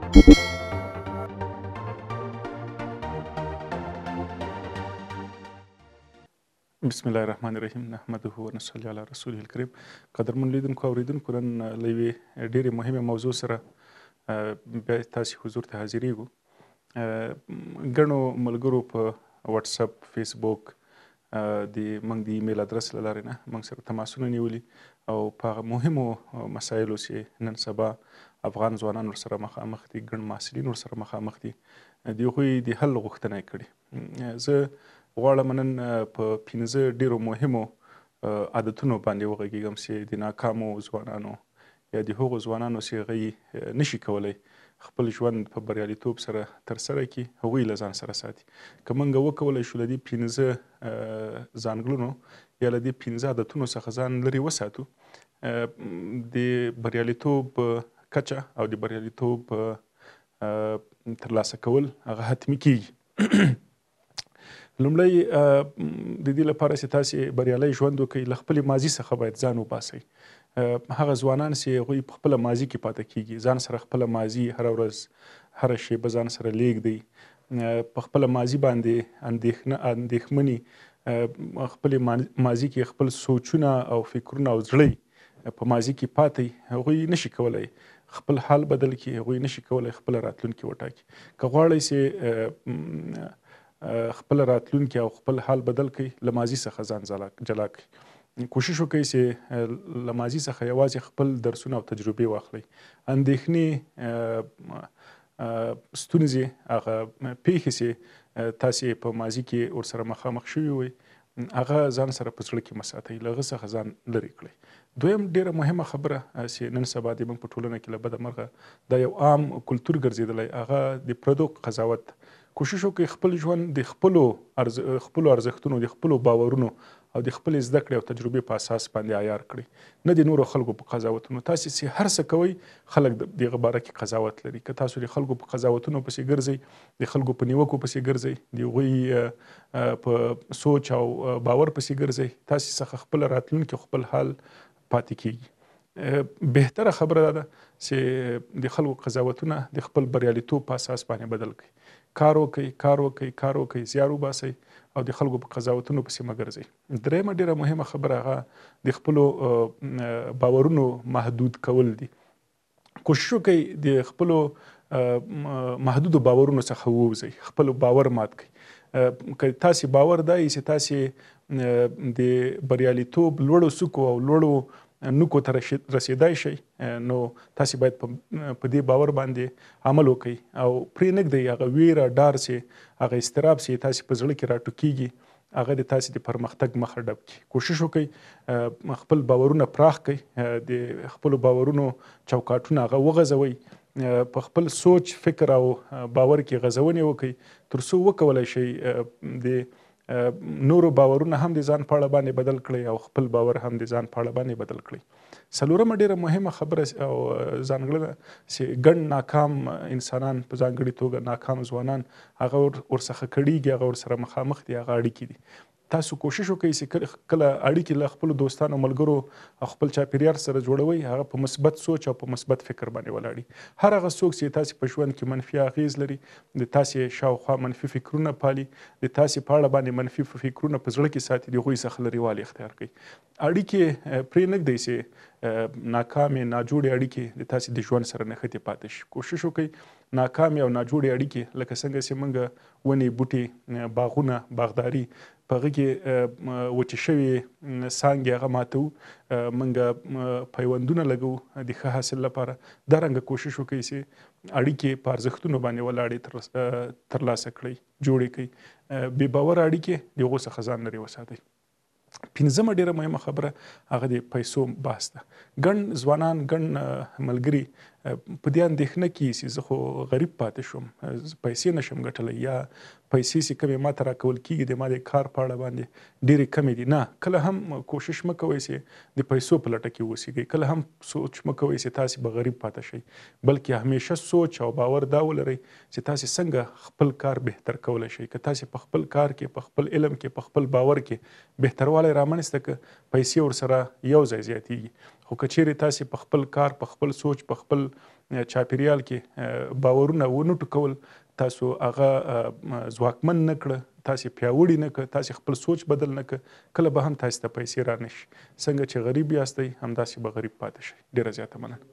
بسم الله الرحمن الرحیم، نحمده و نصلی علی رسوله الکریم. قدرمن لیدونکو اوریدونکو، نن له یوې ډېرې مهمې موضوع سره بیا تاسې حضور ته حاضرېږو. ګڼو ملګرو په واتساپ، فیسبوک، د موږ د ایمیل ادرس له لارې نه موږ سره تماسونه نیولي او په هغه مهمو مسایلو چې نن سبا افغان ځوانان ورسره مخامخ دي، ګڼ محصلین ورسره مخامخ دي، د هغوی د حل غوښتنه یې کړې. زه غواړم نن په 5 ډېرو مهمو عادتونو باندې وغږېږم چې د ناکامو ځوانانو یا د هغو ځوانانو چې هغوی نشي کولی خپل ژوند په بریالیتوب سره ترسره کړي، هغوی له ځان سره ساتي. که موږ وکولی شو له دې 5 ځانګړنو یا له دې 5 عادتونو څخه ځان لرې وساتو، د بریالیتوب کچه او د بریالیتوب ترلاسه کول هغه حتمي کیږي. لومړی، د دې لپاره چې تاسې بریالی ژوند وکړئ، له خپلې ماضي څخه باید ځان وباسئ. هغه ځوانان چې هغوی په خپله ماضي کې پاتې کیږي، ځان سره خپله ماضي هره ورځ هره شیبه ځان سره لیږدي، په خپله ماضي باندې اندېښمني، خپلې ماضي کې خپل سوچونه او فکرونه او زړه په ماضي کې پاتې، هغوی نشي کولی خپل حال بدل کړي، هغوی نشي کولی خپله راتلونکې وټاکي. که غواړئ چې خپله راتلونکې او خپل حال بدل کړئ، له ماضي څخه ځان جلا کړئ. کوشش وکړئ چې له ماضي څخه یوازې خپل درسونه او تجربې واخلئ. اندېښنې، ستونزې، هغه پیښې چې تاسې په ماضي کې ورسره مخامخ شوي وئ، هغه ځان سره په زړه کې مه ساتئ، له هغه څخه ځان لرې کړئ. دویم ډېره مهمه خبره چې نن سبا د موږ په ټولنه کې له بده مرغه دا یو عام کلتور ګرځېدلی، هغه د پردو قضاوت. کوشش وکړئ خپل ژوند د خپلو ارزښتونو، د خپلو باورونو او د خپلې زده کړې او تجربې په اساس باندې عیار کړئ، نه د نورو خلکو په قضاوتونو. تاسې چې هر څه کوئ، خلک د هغه باره کې قضاوت لري. که تاسو د خلکو په قضاوتونو پسې ګرځئ، د خلکو په نیوکو پسې ګرځئ، د هغوی په سوچ او باور پسې ګرځئ، تاسې څخه خپله راتلونکې او خپل حال پاتې کیږي. بهتره خبره دا ده چې د خلکو قضاوتونه د خپل بریالیتوب په اساس باندې بدل کړئ. کار وکړئ، کار وکړئ، کار وکړئ، زیار وباسئ او د خلکو په قضاوتونو پسې مه ګرځئ. درېیمه ډېره مهمه خبره هغه د خپلو باورونو محدود کول دي. کوشش وکړئ د خپلو محدودو باورونو څخه ووځئ، خپل باور مات کړئ. که تاسې باور دا وي چې تاسې د بریالیتوب لوړو څوکو او لوړو نوکو ته رسېدای شئ، نو تاسې باید په دې باور باندې عمل وکړئ او پرې نه ږدئ هغه ویره، ډار چې هغه اضطراب چې تاسې په زړه کې راټوکېږي، هغه د تاسې د پرمختګ مخه ډب کړي. کوشش وکړئ خپل باورونه پراخ کړئ، د خپلو باورونو چوکاټونه هغه وغځوئ، په خپل سوچ، فکر او باور کې غځونې وکړئ، تر څو وکولی شئ د نورو باورونه هم د ځان په اړه باندې بدل کړئ او خپل باور هم د ځان په اړه باندې بدل کړئ. څلورمه ډېره مهمه خبره او ځانګړنه چې ګڼ ناکام انسانان، په ځانګړي توګه ناکام ځوانان، هغه ورڅخه کړېږي، هغه ورسره مخامخ دي، هغه اړیکې دي. تاسو کوشش وکړئ چې کله اړیکې له خپلو دوستانو، ملګرو او خپل چاپېریال سره جوړوئ، هغه په مثبت سوچ او په مثبت فکر باندې ولاړي. هر هغه څوک چې تاسې په ژوند کې منفي اغېز لري، د تاسې شاوخوا منفي فکرونه پالي، د تاسې په اړه باندې منفي فکرونه په زړه کې ساتي، د هغوی څخه لرېوالی اختیار کړئ. اړیکې پرې نه ږدئ چې ناکامې، ناجوړې اړیکې د تاسې د ژوند سره نښتې پاتې شي. کوشش وکړئ ناکامې او ناجوړې اړیکې، لکه څنګه چې موږ ونې، بوټي، باغونه، باغداري په هغه کې وچې شوې څانګې هغه ماتوو، موږ پیوندونه لګوو د ښه حاصل لپاره، دا رنګه کوشش وکړئ چې اړیکې په ارزښتونو باندې ولاړې ترلاسه کړئ، جوړې کړئ. بې باوره اړیکې د هغو څخه ځان لرې وساتئ. پنځمه ډېره مهمه خبره هغه د پیسو بحث ده. ګڼ ځوانان، ګڼ ملګري په دې اندېښنه کې چې زه خو غریب پاتې شوم، زه پیسې نشم ګټلی، یا پیسې چې کمې ما ته راکول کېږي د ما د کار په اړه باندې ډېرې کمې دي. نه، کله هم کوشش مه کوئ چې د پیسو په لټه کې اوسېږئ، کله هم سوچ مه کوئ چې تاسې به غریب پاتې شئ، بلکې همیشه سوچ او باور دا ولرئ چې تاسې څنګه خپل کار بهتر کولی شئ. که تاسې په خپل کار کې، په خپل علم کې، په خپل باور کې بهتروالی رامنځته که، پیسې ورسره یو ځای زیاتېږي. خو که چیرې تاسې په خپل کار، په خپل سوچ، په خپل چاپیریال کې باورونه ونه ټوکول، تاسو هغه ځواکمن نه کړه، تاسې پیاوړي نه کړه، تاسې خپل سوچ بدل نه کړه، کله به هم تاسې ته پیسې را نه شي. څنګه چې غریب یاستئ همداسې به غریب پاتې شئ. ډیره زیاته مننه.